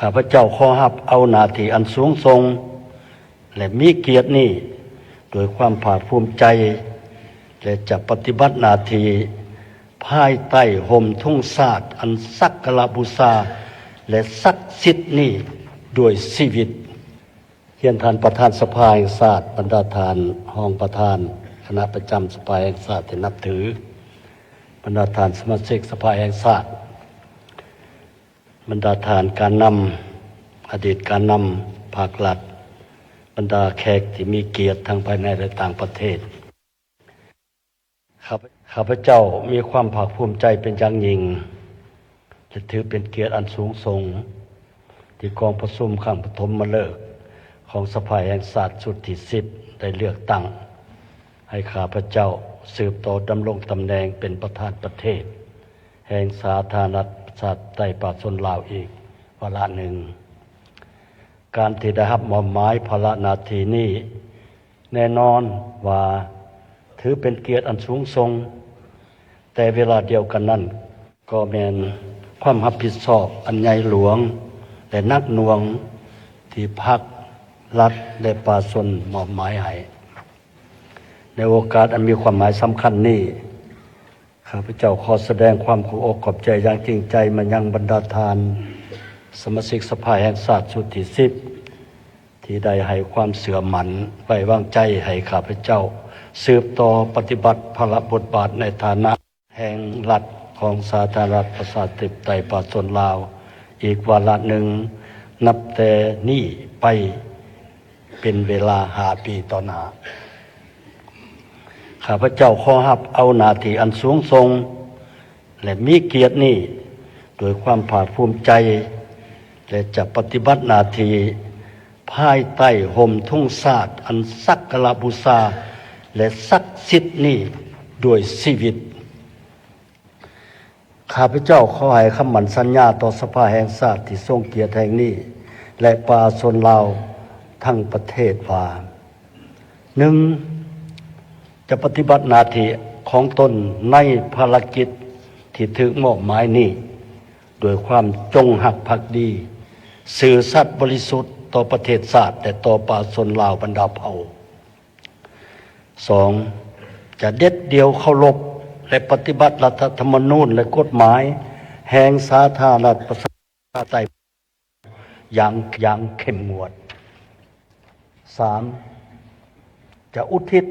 ຂ້າພະເຈົ້າຂໍຮັບເອົາໜ້າທີ່ອັນສູງສົ່ງ ແລະ ມີກຽດນີ້ດ້ວຍຄວາມພາກພູມໃຈ ແລະ ຈະປະຕິບັດໜ້າທີ່ພາຍໃຕ້ຮົ່ມທຸງຊາດອັນສັກກາລະບູຊາ ແລະ ສັກສິດນີ້ດ້ວຍຊີວິດ. ຮຽນທ່ານປະທານສະພາແຫ່ງຊາດ, ບັນດາທ່ານຮອງປະທານຄະນະປະຈຳສະພາແຫ່ງຊາດທີ່ນັບຖື, ບັນດາທ່ານສະມາຊິກສະພາແຫ່ງຊາດ, ບັນດາທ່ານການນຳ, ອະດີດການນຳພັກລັດ, ບັນດາແຂກທີ່ມີກຽດທັງພາຍໃນ ແລະ ຕ່າງປະເທດ. ຂ້າພະ ຂ້າພະເຈົ້າມີຄວາມພາກພູມໃຈເປັນຢ່າງຍິ່ງ ແລະ ຖືເປັນກຽດອັນສູງສົ່ງ ທີ່ກອງປະຊຸມຄັ້ງປະຖົມມະເລີກຂອງສະພາແຫ່ງຊາດຊຸດທີສິບ ໄດ້ເລືອກຕັ້ງໃຫ້ຂ້າພະເຈົ້າສືບຕໍ່ດຳລົງຕຳແໜ່ງເປັນປະທານປະເທດແຫ່ງສາທາລະນະລັດປະຊາທິປະໄຕປະຊາຊົນລາວອີກວາລະໜຶ່ງ. ການທີ່ໄດ້ຮັບມອບໝາຍພາລະໜ້າທີ່ນີ້ ແນ່ນອນວ່າຖືເປັນກຽດອັນສູງສົ່ງ, ແຕ່ເວລາດຽວກັນນັ້ນກໍແມ່ນຄວາມຮັບຜິດຊອບອັນໃຫຍ່ຫຼວງ ແລະ ໜັກໜ່ວງທີ່ພັກ, ລັດ ແລະ ປະຊາຊົນມອບໝາຍໃຫ້. ໃນໂອກາດອັນມີຄວາມໝາຍສຳຄັນນີ້, ຂ້າພະເຈົ້າຂໍສະແດງຄວາມຂອບອົກຂອບໃຈຢ່າງຈິງໃຈມາຍັງບັນດາທ່ານສະມາຊິກສະພາແຫ່ງຊາດຊຸດທີສິບ ທີ່ໄດ້ໃຫ້ຄວາມເຊື່ອໝັ້ນໄວ້ວາງໃຈໃຫ້ຂ້າພະເຈົ້າສືບຕໍ່ປະຕິບັດພາລະບົດບາດໃນຖານະແຫ່ງລັດຂອງສາທາລະນະລັດປະຊາທິປະໄຕປະຊາຊົນລາວອີກວາລະໜຶ່ງ ນັບແຕ່ນີ້ໄປ ເປັນເວລາຫ້າປີຕໍ່ໜ້າ. ຂ້າພະເຈົ້າຂໍຮັບເອົາໜ້າທີ່ອັນສູງສົ່ງ ແລະ ມີກຽດນີ້ດ້ວຍຄວາມພາກພູມໃຈ ແລະ ຈະປະຕິບັດໜ້າທີ່ພາຍໃຕ້ຮົ່ມທຸງຊາດອັນສັກກາລະບູຊາ ແລະ ສັກສິດນີ້ດ້ວຍຊີວິດ. ຂ້າພະເຈົ້າຂໍໃຫ້ຄຳໝັ້ນສັນຍາຕໍ່ສະພາແຫ່ງຊາດທີ່ຊົງກຽດແຫ່ງນີ້ ແລະ ປະຊາຊົນລາວທັງປະເທດວ່າ, ໜຶ່ງ ຈະປະຕິບັດໜ້າທີ່ຂອງຕົນໃນພາລະກິດທີ່ຖືກມອບໝາຍນີ້ດ້ວຍຄວາມຈົງຮັກພັກດີ, ຊື່ສັດບໍລິສຸດຕໍ່ປະເທດຊາດ ແລະ ຕໍ່ປະຊາຊົນລາວບັນດາເຜົ່າ. ສອງ ຈະເດັດດ່ຽວເຄົາລົບ ແລະ ປະຕິບັດລັດຖະທຳມະນູນ ແລະ ກົດໝາຍແຫ່ງສາທາລະນະລັດປະຊາທິປະໄຕຢ່າງ ຢ່າງເຂັ້ມງວດ. ສາມ ຈະອຸທິດ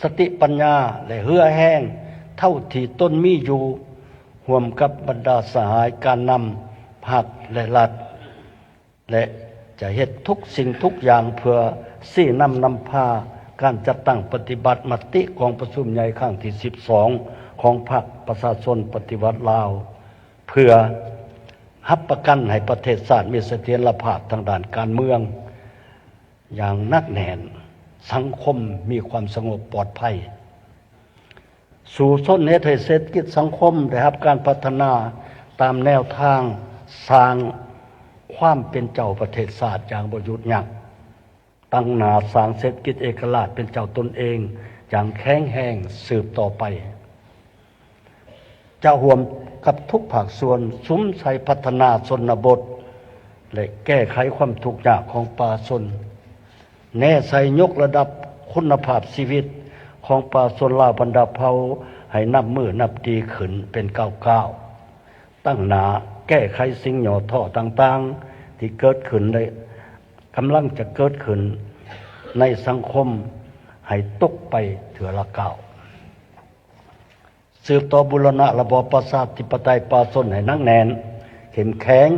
ສະຕິປັນຍາ ແລະ ເຫື່ອແຮງເທົ່າທີ່ຕົນມີຢູ່ ຮ່ວມກັບບັນດາສະຫາຍການນຳພັກ ແລະ ລັດ ແລະ ຈະເຮັດທຸກສິ່ງທຸກຢ່າງເພື່ອຊີ້ນຳນຳພາການຈັດຕັ້ງປະຕິບັດມະຕິກອງປະຊຸມໃຫຍ່ຄັ້ງທີສິບສອງ ຂອງພັກປະຊາຊົນປະຕິວັດລາວ ເພື່ອຮັບປະກັນໃຫ້ປະເທດຊາດມີສະຖຽນລະພາບທາງດ້ານການເມືອງຢ່າງໜັກແໜ້ນ, ສັງຄົມມີຄວາມສະຫງົບປອດໄພ. ສູ້ຊົນເຮັດໃຫ້ເສດຖະກິດສັງຄົມໄດ້ຮັບການພັດທະນາຕາມແນວທາງສ້າງຄວາມເປັນເຈົ້າປະເທດຊາດຢ່າງບໍ່ຢຸດຢັ້ງ, ຕັ້ງໜ້າສ້າງເສດຖະກິດເອກະລາດເປັນເຈົ້າຕົນເອງຢ່າງແຂງແຮງສືບຕໍ່ໄປ. ຈະຮ່ວມກັບທຸກພາກສ່ວນສຸມໃສ່ພັດທະນາຊົນນະບົດ ແລະ ແກ້ໄຂຄວາມທຸກຍາກຂອງປະຊາຊົນ. ແນໃສ່ຍົກລະດັບຄຸນນະພາບຊີວິດຂອງປະຊາຊົນລາວບັນດາເຜົ່າໃຫ້ນັບມື້ນັບດີຂຶ້ນເປັນກ້າວໆ, ຕັ້ງໜ້າແກ້ໄຂສິ່ງຫຍໍ້ທໍ້ຕ່າງໆທີ່ເກີດຂຶ້ນ ແລະ ກຳລັງຈະເກີດຂຶ້ນໃນສັງຄົມໃຫ້ຕົກໄປເທື່ອລະກ້າວ. ສືບຕໍ່ບູລະນະລະບອບປະຊາທິປະໄຕປະຊາຊົນໃຫ້ໜັກແໜ້ນ, ເຂັ້ມແຂງ,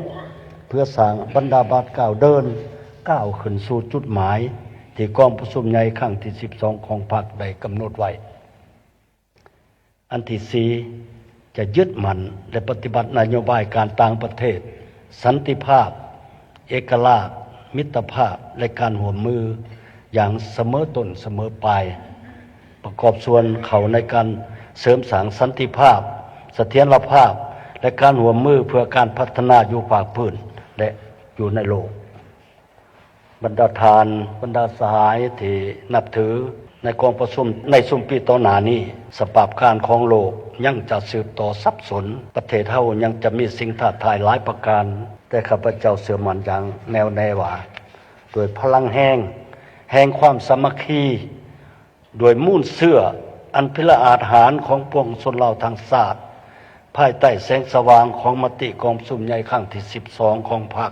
ເພື່ອສ້າງບັນດາບາດກ້າວເດີນ, ກ້າວຂຶ້ນສູ່ຈຸດໝາຍທີ່ກອງປະຊຸມໃຫຍ່ຄັ້ງທີສິບສອງຂອງພັກໄດ້ກຳນົດໄວ້. ອັນທີສີ່ ຈະຍຶດໝັ້ນ ແລະ ປະຕິບັດນະໂຍບາຍການຕ່າງປະເທດ, ສັນຕິພາບ, ເອກະລາດ, ມິດຕະພາບ ແລະ ການຮ່ວມມືຢ່າງສະເໝີຕົ້ນສະເໝີປາຍ, ປະກອບສ່ວນເຂົ້າໃນການເສີມສ້າງສັນຕິພາບ, ສະຖຽນລະພາບ ແລະ ການຮ່ວມມືເພື່ອການພັດທະນາຢູ່ພາກພື້ນ ແລະ ຢູ່ໃນໂລກ. ບັນດາທ່ານ, ບັນດາສະຫາຍທີ່ນັບຖື, ໃນກອງປະຊຸມໃນຊຸມປີຕໍ່ໜ້ານີ້, ສະພາບການຂອງໂລກຍັງຈະສືບຕໍ່ສັບສົນ, ປະເທດເຮົາຍັງຈະມີສິ່ງທ້າທາຍຫຼາຍປະການ, ແຕ່ຂ້າພະເຈົ້າເຊື່ອໝັ້ນຢ່າງແນ່ວແນ່ວ່າ ດ້ວຍພະລັງແຮງແຫ່ງຄວາມສາມັກຄີ, ດ້ວຍມູນເຊື້ອອັນພິລະອາດຫານຂອງປວງຊົນລາວທັງຊາດ, ພາຍໃຕ້ແສງສະຫວ່າງຂອງມະຕິກອງປະຊຸມໃຫຍ່ຄັ້ງທີສິບສອງຂອງພັກ,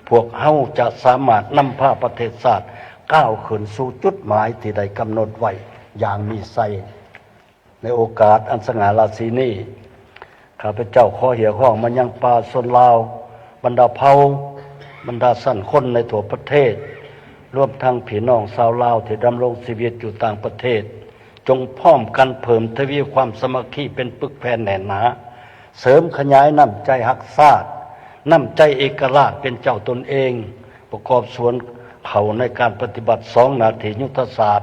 ພວກເຮົາຈະສາມາດນຳພາປະເທດຊາດກ້າວຂຶ້ນສູ່ຈຸດໝາຍທີ່ໄດ້ກຳນົດໄວ້ຢ່າງມີໄຊ. ໃນໂອກາດອັນສະຫງ່າລາສີນີ້, ຂ້າພະເຈົ້າຂໍຮຽກຮ້ອງມາຍັງປະຊາຊົນລາວ, ບັນດາເຜົ່າ, ບັນດາຊັ້ນຄົນໃນທົ່ວປະເທດ, ລວມທັງພີ່ນ້ອງຊາວລາວທີ່ດຳລົງຊີວິດຢູ່ຕ່າງປະເທດ, ຈົ່ງພ້ອມກັນເພີ່ມທະວີຄວາມສາມັກຄີເປັນປຶກແຜ່ນແໜ້ນໜາ, ເສີມຂະຫຍາຍນ້ຳໃຈຮັກຊາດ, ນ້ຳໃຈເອກະລາດເປັນເຈົ້າຕົນເອງ, ປະກອບສ່ວນເຂົ້າໃນການປະຕິບັດສອງໜ້າທີ່ຍຸດທະສາດ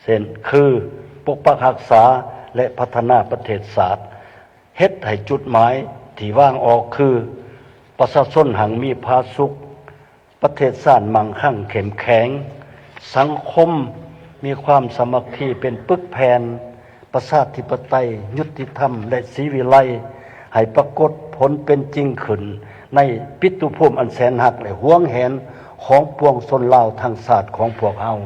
ເຊັ່ນ ຄື ປົກປັກຮັກສາ ແລະ ພັດທະນາປະເທດຊາດ, ເຮັດໃຫ້ຈຸດໝາຍທີ່ວາງອອກຄື ປະຊາຊົນຮັ່ງມີຜາສຸກ, ປະເທດຊາດໝັ້ງຄັ່ງເຂັ້ມແຂງ, ສັງຄົມມີຄວາມສາມັກຄີເປັນປຶກແຜ່ນ, ປະຊາທິປະໄຕ, ຍຸຕິທຳ ແລະ ສີວິໄລ ໃຫ້ປາກົດຜົນເປັນຈິງຂຶ້ນໃນປິຕຸພູມອັນແສນຮັກ ແລະ ຫວງແຫນຂອງປວງຊົນລາວທັງຊາດຂອງພວກເຮົາ.